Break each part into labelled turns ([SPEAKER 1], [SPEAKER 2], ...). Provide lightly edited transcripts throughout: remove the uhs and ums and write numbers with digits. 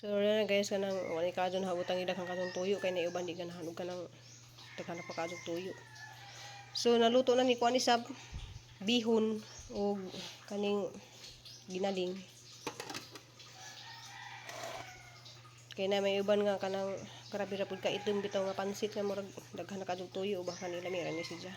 [SPEAKER 1] So na guys, kanang wala ka dyan habutang ida kang katong tuyo kay naiuban di ganahan og kanang daghan pa kadtong tuyo. So naluto na ni kuan isab bihon og kaning ginaling. Kay na may uban nga kanang grabe ra pud ka itom bitaw nga pansit nga murag daghan na kadtong tuyo ba kanila mira ni siya.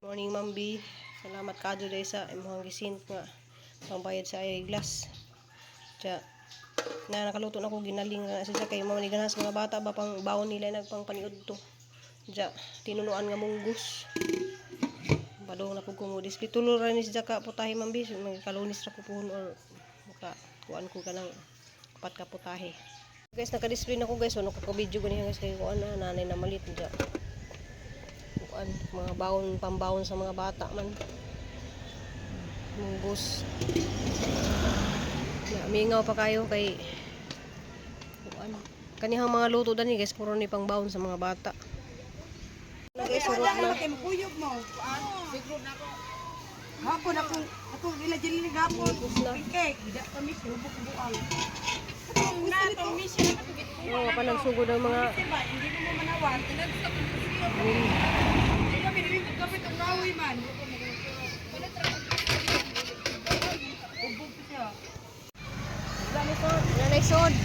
[SPEAKER 1] Morning, Ma'am B. Salamat kadto day sa imong gisint nga pangbayad sa eyeglass. Tsa, na nakaluto na ko ginaling na siya kay mao ni ganahan sa mga bata ba, pang baon nila nagpang paniud to. Tsa, tinunuan nga munggus. Badong na pud ko mo display tulo ra ni siya ka putahe, Ma'am B. Magkalunis ra ko puhon or maka kuan ko kanang upat ka putahe. Guys, naka-display na ko, guys. Wala ko ka video ganiha, guys, kay kuan na nanay na malit dya. Kuan mga baon, pambaon sa mga bata man. Munggus. Na mingaw pa kayo kay kuan. Kanihang mga luto dani, guys, puro ni pangbaon sa mga bata. Na guys, surot na.
[SPEAKER 2] Kay makuyog mo. Hapon akong akong ila jilin gapon.
[SPEAKER 1] Na.
[SPEAKER 2] Cake, ida kami subok buang. Na tong mission na tugit ko.
[SPEAKER 1] Oo, pa nagsugod ang mga
[SPEAKER 2] Diba, hindi mo manawan. Hindi kami nilingkod kami itong rawi man. Ubog ko siya.
[SPEAKER 1] Nanay sod.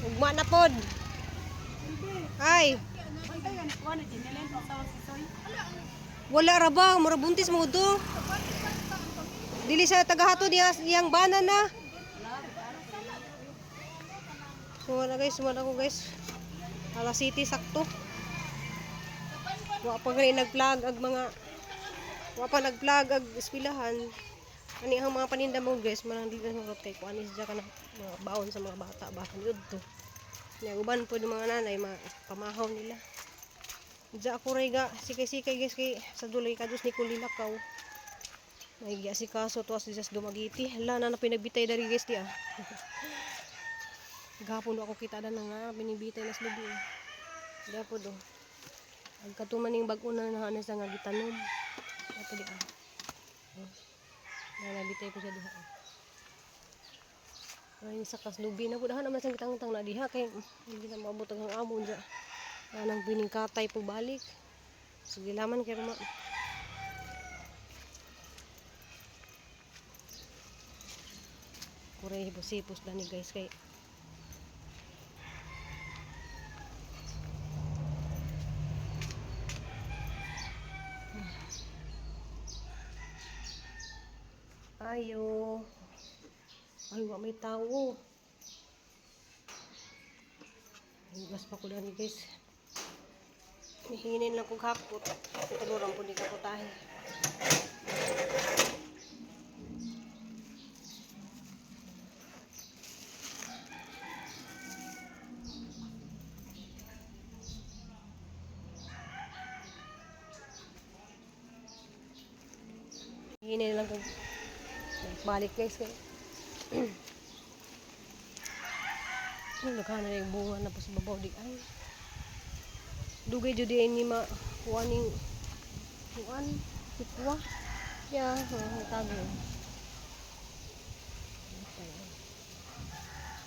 [SPEAKER 1] Ugma na pod. Ay,
[SPEAKER 2] Bantayan, kuha na jinilin, asawa si Soy.
[SPEAKER 1] Wala ra ba? Mura buntis mo do. Dili sa tagahato niya iyang bana na. So wala guys, wala ko, guys. Ala city sakto. Wa pa gani nagplug ag mga wa pa nagplug ag eskwelahan. Ani ang mga paninda mo, guys, manang dili na kay kuan is ka na mga baon sa mga bata ba kaniud to. Nya uban po mga nanay mga pamahaw nila. Diya ako ray ga sikay-sikay, guys, kay sa dulay kadus ni kulilakaw. May giya si kaso tuwas di sa Dumaguete. Hala na na pinagbitay dari, guys, di ah. Gapon ako kita na nga binibitay na sa lubi. Diya po do. Ang katumaning bag-o na nahanas nga gitanom. Ato di ah. Oh. Na nabitay ko siya diha. Ay sa kaslubi na pud naman sa gitangtang na diha kay hindi na maabot ang amon diya. Anang biningkatay po balik. Sige laman kay ruma. Kuray hipos-hipos dani, guys, kay ayo. Ay, wa may tao. Hugas pa ko dani, guys. Hihinin lang kong hakot. Tuluran po ni kaputahe. Hihinin lang kong balik, guys, kay ano na yung bunga na po sa babaw di ay. Dugay jud di ni ma kuan ning kuan sikwa. Ya, oh, tago.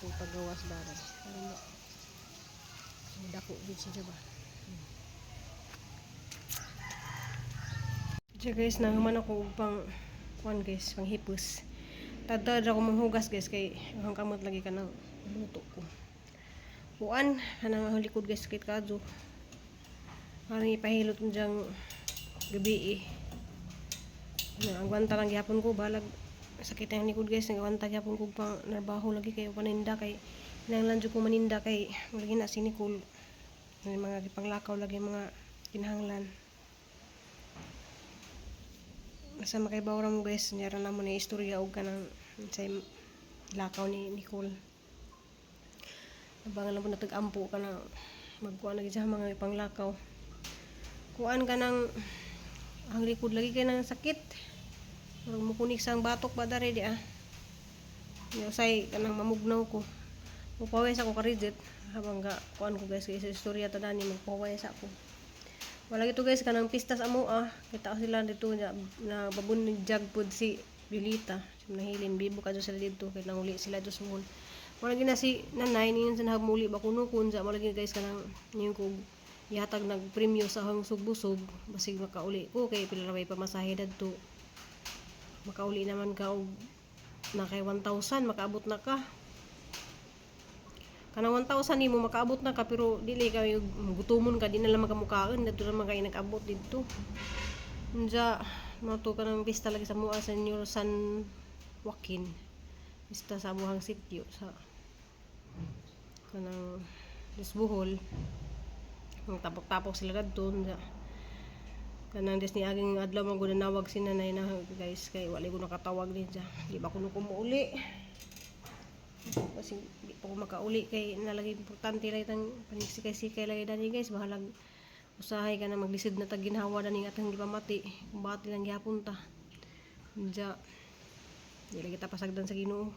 [SPEAKER 1] Kung pagawas bare. Ano mo? Dako jud siya ba. Diya guys, nahuman ako og pang kuan, guys, pang hipos. Tadtad ako manghugas, guys, kay ang kamot lagi ka ng luto ko. Kuan, kanang ang likod, guys, kay kadto. Parang ipahilot mo diyang gabi eh. Na, agwanta lang gyapon ko balag sakit ang likod, guys, nagwanta gyapon ko pang narbaho lagi kayo paninda kay kinahanglan jud ko maninda kay lagi na si Nicole. May mga gipanglakaw lagi mga kinahanglan. Basta makaibaw ra mo, guys, nya ra namo ni istorya og kanang say lakaw ni Nicole. Abangan lang po natag ampo ka na magkuan lagi siya mga ipanglakaw. Kuan ka ng ang likod lagi kay nang sakit. Murag mukunik sa ang batok ba dare di ah. Nya usay kanang mamugnaw ko. Mupawes ako karidit habang ga kuan ko, guys, kay sa istorya ta dani magpawes ako. Wala gito, guys, kanang pista sa amo ah. Kita ko sila dito na, na babun ni jag pod si Bilita. Nahilin bibo kadto sila dito kay nanguli sila do sa mall. Wala gina si nanay niyon sa nahagmuli ba kuno kun sa wala gina guys, kanang niyon ko ihatag nag premyo sa akong sugbusog, basig makauli ko kay pila ra may pamasahe dadto. Makauli naman ka og na kay 1,000, makaabot na ka kanang 1,000 nimo, makaabot na ka, pero dili ka gutomon ka, di na lang makamukaon dadto naman kay nag-abot didto. Unja mo to kanang pista lagi sa mua sa New San Joaquin, pista sa amuhang sitio sa kanang Lisbuhol. Ang tapok-tapok sila kadto. Unja kanang des ni aging adlaw man gud nawag si nanay na guys, kay wala ko nakatawag din siya, di ba kuno ko muuli kasi di pa ko makauli kay nalagi importante lang itang panigsikay-sikay lagi dani guys. Bahalag usahay ka na maglisod na tag ginhawa dani nga atong gipamati kung bati lang gihapon ta. Unja di lagi ta pasagdan sa Ginoo,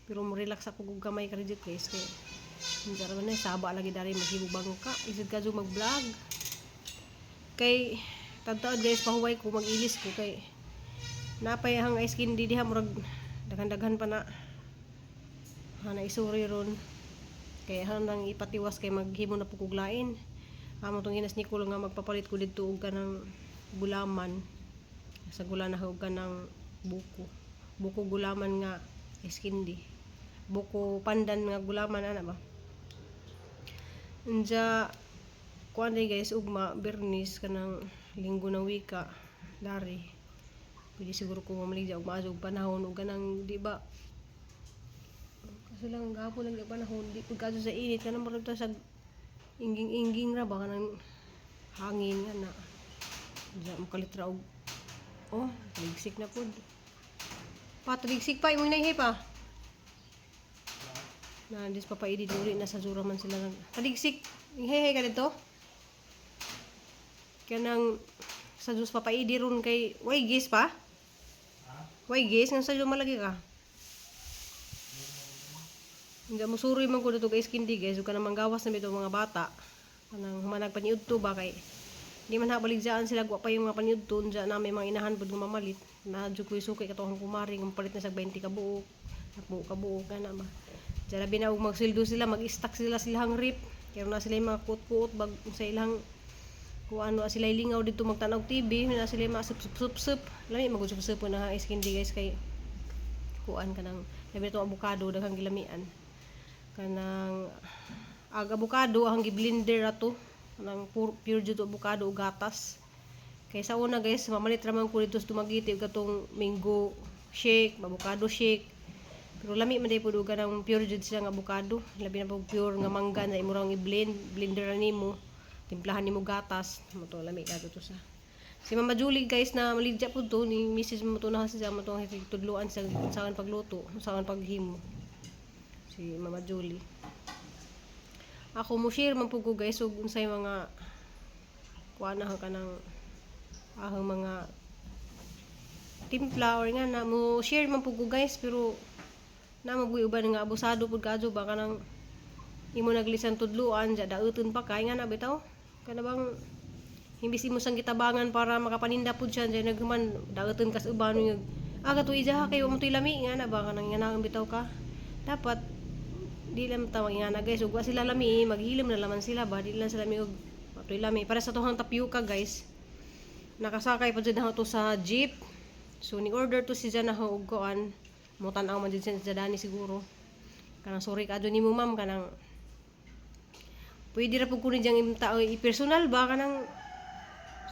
[SPEAKER 1] pero mo relax ako og gamay ka guys, kay unja ra man na saba lagi dari maghibubang ka isod ka mag vlog kay tadtaod guys, pahuway ko, mag-ilis ko kay napay ang ice candy diha, murag daghan-daghan pa na hana isuri ron kay hanang ipatiwas kay maghimo na pud kog lain. Amo tong ginas ni Kulo nga magpapalit ko didto og kanang gulaman sa gula na og kanang buko buko gulaman nga ice candy, buko pandan nga gulaman ana ba. Unja kuan day guys, ugma Bernis kanang Linggo ng Wika dari pwede siguro ko mamaligya og maayo og panahon og kanang di ba. Kaso lang gahapon lang yung panahon, di pud kaso sa init, kanang murag ta sa ingging-ingging ra ba, kanang hangin nga na. Diya mo ra og oh, ligsik na pud. Pa ligsik pa imong inay pa. Na dis papaidi duri na sa Zura man sila nag. Paligsik, hey ka dito. Kanang sa Diyos papaidi ron kay way gis pa? Way gis nga sa Diyos malagi ka. Hindi mo suroy man ko dito guys kindi guys, ug kanang manggawas na bitaw mga bata. Kanang humanag paniudto ba kay di man habaligyan sila, wa pa yung mga paniudto unja na may mga inahan pud nga mamalit. Na jud ko'y sukay katong kumari nga palit na sa 20 ka buok. Buok ka buok kana ba. Diyan labi na og magsildo sila, mag-stack sila silahang rip. Kaya na sila yung mga kuot-kuot bag sa ilang kung ano sila lingaw dito magtanaw TV na sila mga sup sup sup sup lami magud sup sup na ice candy guys, kay kuan kanang labi na itong avocado, daghang gilamian kanang ag avocado ang gi-blender ato, kanang pure, pure jud avocado ug gatas. Kay sa una guys, mamalit ra man ko dito sa Dumaguete og katong mango shake, avocado shake, pero lami man day pud og kanang pure jud siya nga avocado, labi na pud pure nga mangga na imo rang i-blend blender ra nimo, timplahan nimo gatas mo to, lami kadto to sa si Mama Julie guys na maligya pud to ni Mrs. mo to na siya mo to tudloan sa saan pagluto, saan paghimo si Mama Julie. Ako mo share man pud ko guys og unsay mga kuan na kanang ahang mga timpla or nga na mo share man pud ko guys, pero na mabuhi uban nga abusado pud kadto ba, kanang imo naglisan tudloan ja dauton pa kay nga na bitaw, kana bang imbis imo sang gitabangan para makapaninda pud siya dyan naghuman dauton kas uban nga ah kato ijaha kay wa mo to'y lami nga na ba, kanang nga na bitaw ka. Dapat di lang tawag nga na guys ug wa sila lami, maghilom na laman sila ba, di lang sila mi og matoy lami. Para sa tuhang tapioca guys, nakasakay pa jud to sa jeep, so ni order to si Jana og kuan mo, tan-aw man jud siya dani siguro kanang sorry kadto nimo ma'am, kanang pwede ra pud kunin diyang imta i-personal ba, kanang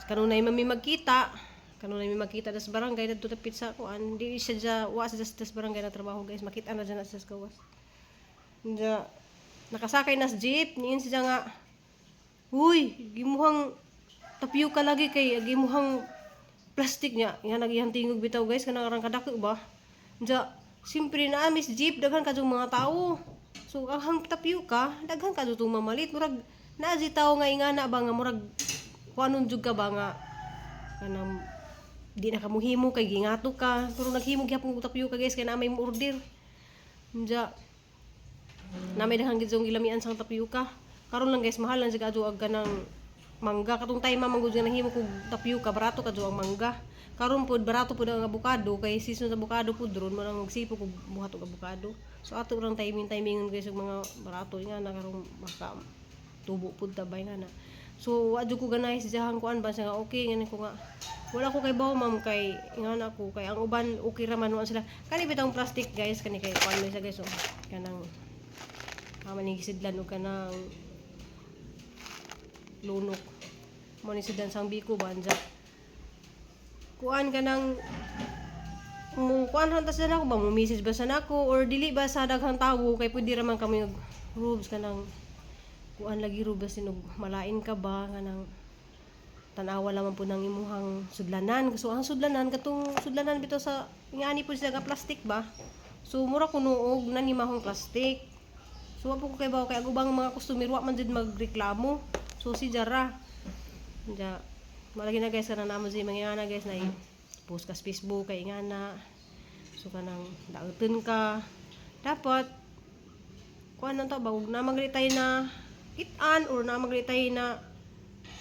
[SPEAKER 1] kanunay man mi magkita, kanunay mi magkita das barangay dadto dapit sa kuan. Di siya dya wa sa das barangay na trabaho guys, makita na dyan na sa gawas. Dya nakasakay na sa jeep, niin siya nga, "Uy, gimuhang tapioca lagi kay gimuhang plastic niya." Nga nagihang tingog bitaw guys, kanang arang kadako ba. Dya simpre na miss jeep daghan kadtong mga tao. So ang hang tapioca, daghan kadto tong mamalit, murag naa di tao nga ingana ba nga murag kuanon jud ka ba nga kanang di na ka muhimo kay gingato ka, pero naghimo gyapon og tapioca guys kay naa may mo order. Dya na may daghang gid gilamian sang tapioca. Karon lang guys, mahal lang siya kadto og kanang mangga. Katong time man gud nga nahimo kog tapioca, barato kadto ang mangga. Karon pod barato pod ang abukado kay season sa abukado pod ron mo nang magsipo kog buhat og abukado. So ato rang timing timingon guys og mga barato nga na karon maka tubo pud tabay nga na. So wa jud ko ganahi sa iyahang kuan ba siya nga okay ngani ko nga wala ko kay bawo, ma'am, kay nga na ko kay ang uban okay ra man wa sila. Kani bitong plastic, guys, kani kay kuan man siya, guys, oh. Kanang man gisidlan og kanang lunok. Mo ni sidlan sang biko banja. Kuan kanang mo kuan hantas na ako ba mo message ba sa nako or dili ba sa daghang tawo kay pwede ra man kami og rubes kanang kuan lagi rubes sinog malain ka ba kanang tanawa lamang po ng imuhang sudlanan. So ang sudlanan katong sudlanan bitaw sa ingani po sila nga plastic ba. So mura kuno og nanimahong plastic. So wa po ko kay bawo kay ang ubang mga customer wa man jud magreklamo. So si Jara. Ja, malagi na, guys, kana namo si mga ana, guys, na post ka sa Facebook kay ingana. So kanang dauton ka. Dapat kuan lang to ba na magritay na itan or na magritay na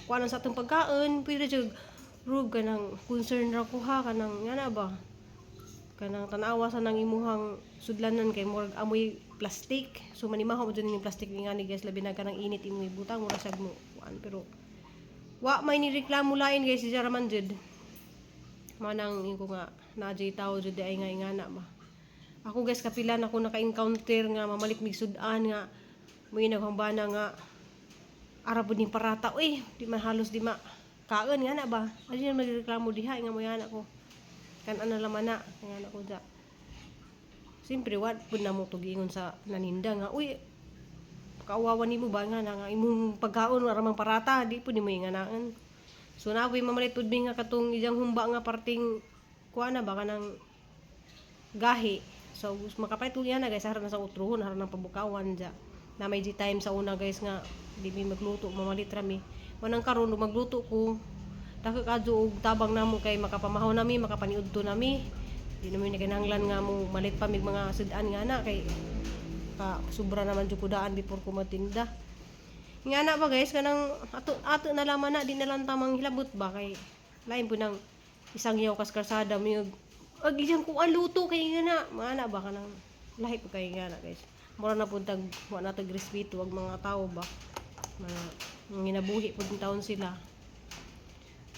[SPEAKER 1] kuan lang sa atong pagkaon, pwede jud rub kanang concern ra ko ha kanang ngana ba kanang tanawa sa nang imuhang sudlanan kay murag amoy plastic. So manimaho mo jud ning plastic ngani, guys, labi na kanang init imong ibutang mura sad mo kuan, pero wa may ni reklamo lain, guys, si Jara man jud manang ingon ko nga naa jud tawo jud ay nga ingana ba. Ako, guys, kapila na ako naka-encounter nga mamalit mig sudan nga mo naghambana nga ara pud ning parata, uy, di man halos di ma kaon nga na ba. Adyo na magreklamo diha nga mo yana ko kan ano laman na nga na ko da. Siyempre wa pud na mo tugingon sa naninda nga, "Uy, kaawawan nimo ba nga na nga imong pagkaon wala mang parata." Di pud nimo inganaan. So na ako'y mamalit pud mi nga katong iyang humba nga parting kuha na ba kanang gahi. So makapalit niya na, guys, harap na sa utrohon, harap ng pabukawan dya na may di time sa una, guys, nga di mi magluto, mamalit ra mi. Manang karon ug magluto ko dako kadyo og tabang namo kay makapamahaw nami, makapaniudto nami. Di namin kinahanglan nga mo malit pa mig mga sudan nga na kay ka sobra naman jud ko daan before ko matinda nga na ba, guys. Kanang ato ato na laman na di na lang tamang hilabot ba kay lain po nang isang yaw kas kalsada mo yung ag isang kuan luto kay nga na mga na ba kanang lahi po kay nga na, guys. Mura na pud tag wa na tag respeto ag mga tao ba, mga nginabuhi pud taon sila.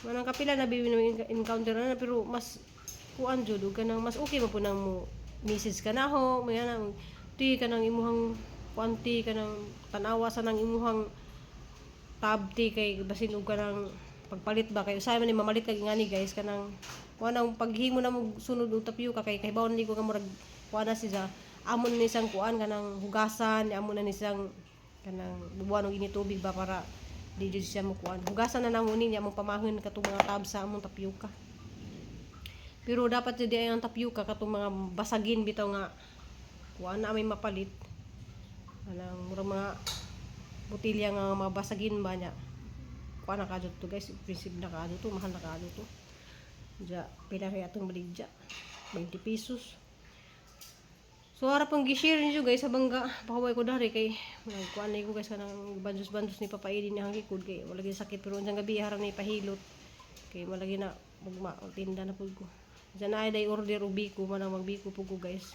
[SPEAKER 1] Manang kapila na bibi na encounter na, na pero mas kuan jud ug kanang mas okay man pud nang mo message ka na ho may na ti kanang imuhang kuan ti kanang tanawa sa nang imuhang tab ti kay basin og kanang pagpalit ba kay usahay man ni mamalit kag ingani, guys, kanang kuan ang paghimo na mo sunod og tapioca kay bawon ni ko nga murag kuan na siya amo na ni siyang kuan kanang hugasan, amo na ni siyang kanang bubuan og init tubig ba para di jud siya mo kuan. Hugasan na namo ni niya mong pamahon katong mga tab sa among tapioca. Pero dapat jud ay ang tapioca katong mga basagin bitaw nga kuan na may mapalit kanang murag mga botilya nga mabasagin ba niya. Kuan na kadto to, guys, expensive na kadto to, mahal na kadto to. Ja, pila kaya atong baligya? 20 pesos. So ara pang gi-share ninyo, guys, sa bangga pakaway ko dari kay nagkuan na ko, guys, kanang banjos-banjos ni papaili ni ang likod kay wala gyud sakit, pero unsang gabi haram ni pahilot kay malagi na mugma og tinda na pud ko. Diyan na ay day order og biko man ang magbiko pud ko, guys.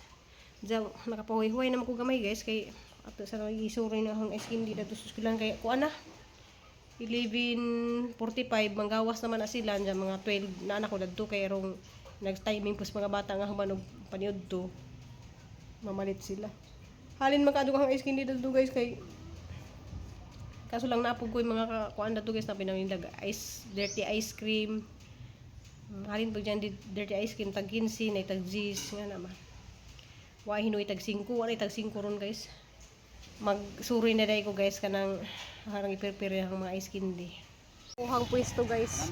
[SPEAKER 1] Diyan nakapahuway-huway naman ko gamay, guys, kay ato sa nagisuroy na akong ice candy dito sa eskwelahan kay kuan na 11:45 manggawas naman na sila diyan mga 12 na anak ko dadto kay rong nag-timing pus mga bata nga human og paniudto mamalit sila. Halin magkadto kang ice candy dadto, guys, kay kaso lang naapog ko yung mga kuan dadto, guys, na pinamindag ice dirty ice cream. Halin pag dyan dirty ice cream tag 15 na tag 10 nga naman. Wa hinuy tag 5, wa tag 5 ron, guys. Magsuri na dai ko, guys, kanang harang i-prepare ang mga ice candy. Kuhang pwesto, guys.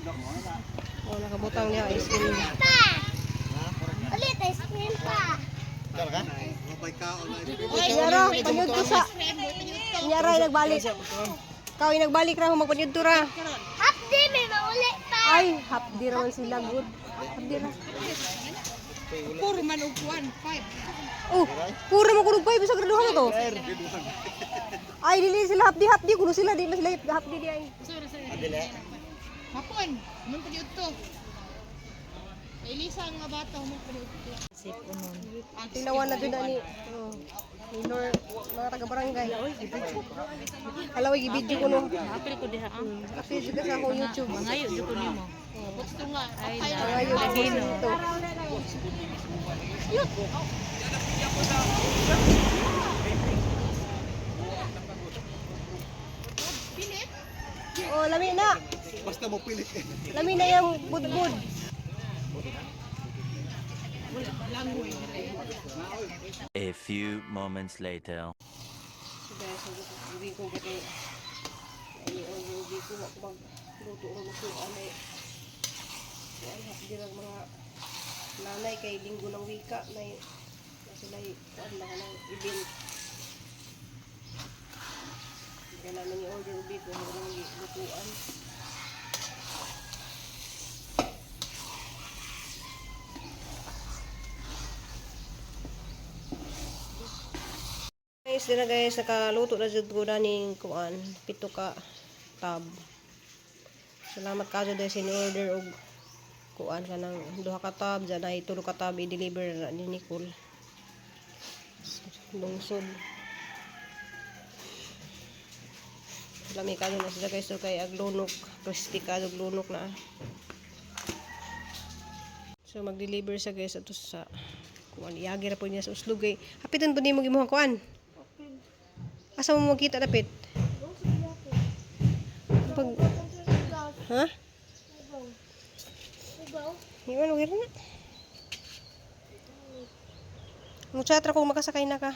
[SPEAKER 1] Oh, nakabutang niya ice candy.
[SPEAKER 2] Ulit, ice cream pa.
[SPEAKER 1] Nyara, panyud ko sa. Nyara nagbalik. Kau nagbalik ra magpanyud ra.
[SPEAKER 2] Hapdi, may mauli pa.
[SPEAKER 1] Ay, hapdi ra man sila good. Hapdi ra.
[SPEAKER 2] Puro man og 1, 5.
[SPEAKER 1] Oh, puro mo kunog pa sa graduhan na to. Ay, dili sila hapdi hapdi kuno sila di mas sila hapdi di ay.
[SPEAKER 2] Hapon, man pag to. Elisa nga bata mo
[SPEAKER 3] Sip unon.
[SPEAKER 1] Tilawan na doon na ni. Oh. Minor, mga taga-barangay. Oy, gibidyo. Alaw, gibidyo ko no.
[SPEAKER 3] Apil ko diha ah.
[SPEAKER 1] Apil ka sa akong YouTube.
[SPEAKER 3] Mangayo jud ko nimo.
[SPEAKER 2] Gusto nga.
[SPEAKER 3] Ay,
[SPEAKER 1] Mangayo ko
[SPEAKER 3] lagi no.
[SPEAKER 1] dito. Oh, lami na.
[SPEAKER 4] Basta mo pilit eh.
[SPEAKER 1] Lami na yung budbud.
[SPEAKER 5] A few moments later.
[SPEAKER 1] So guys, uwi ko ba kay ay uwi ko ako magluto ng lutuan ay kuan hapdi lang mga nanay kay linggo ng wika na na sila kuan na kanang event. Kaya namin i-order ubi ko ako lang lutuan. Guys, dira guys, nakaluto na jud ko na ning kuan, pito ka tab. Salamat kayo dahil sin order og kuan ka ng duha ka tab, dyan ay tulo ka tab i-deliver na ni Nicole. Lungsod. Lami kayo na sila guys, so kay aglunok, crispy kayo aglunok na. So mag-deliver sa guys ato sa kuan, iagi ra po niya sa uslog kay hapitan po nimo gimuha kuan. Asa mo makita dapit? Pag Ha? Iwan wir na. Muchatra kung makasakay na ka.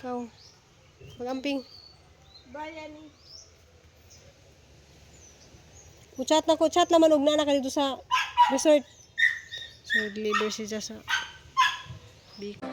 [SPEAKER 1] Ikaw. Magamping.
[SPEAKER 2] Bayan.
[SPEAKER 1] Muchat na ko, chat naman og nana ka dito sa resort. So deliver siya sa Bicol.